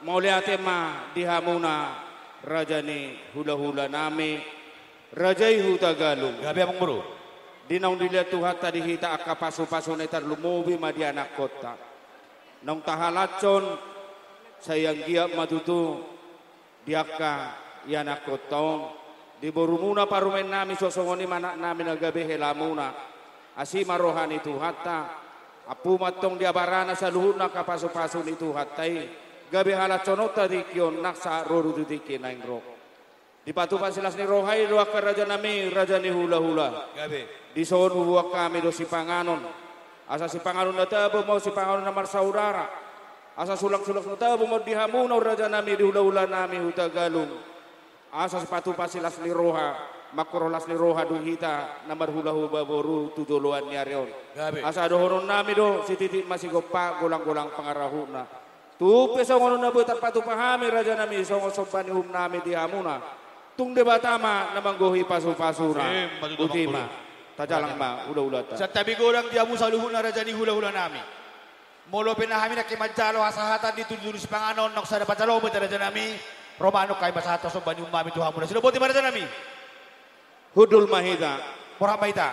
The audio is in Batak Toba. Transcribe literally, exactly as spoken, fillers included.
Mauliate ma di hamuna raja ni hulahulanami, raja i Hutagalung. Gabe, amang boru. Di naung dilehon Tuhanta di hita angka pasupasu na i, tarlumobi ma di anakkonta. Naung tahalashon, sai anggiat ma tutu di angka ianakkonta on, di borumuna parumaennami, songon i ma anaknami na gabe helamuna. Asi ma roha ni Tuhanta, ampuma antong di abarana saluhutna angka pasupasu ni Tuhanta i, gabe halashononta tingki on nang sahat ro tu tingki naeng ro. Dipatupa silas ni roha i do angka rajanami, raja ni hulahula. Gabe. Dison huboan hami do sipanganon. Asa sipanganon na tabo ma on, sipanganon na marsaudara. Asa sulangsulang na tabo ma on di hamuna on rajanami, di hulahulanami Hutagalung. Asa sipatupa silas ni roha, mangkorhon las ni roha do hita na marhulahula boru tu joloan ni ari on. Gabe. Asa dohononnami do, sititi ma sigompa, golanggolang pangarahutna. Tung pe songon on na boi tarpatupa hami rajanami, songon somba ni uhumnami di hamuna, tung Debata ma na manggohi pasupasuna. Ima tutu, amang boru. Botima. Tajalang ma hulahulanta. Santabi godang di hamu saluhutna raja ni hulahulanami. Molo pe na hami nangkin manjalo hasahatan di tudutudu sipanganon, naung sada panjaloon ma i rajanami, ro ma annon hami pasahathon somba ni uhumnami tu hamu. Nasida, botima rajanami. Hundul ma hita. Borhat ma hita.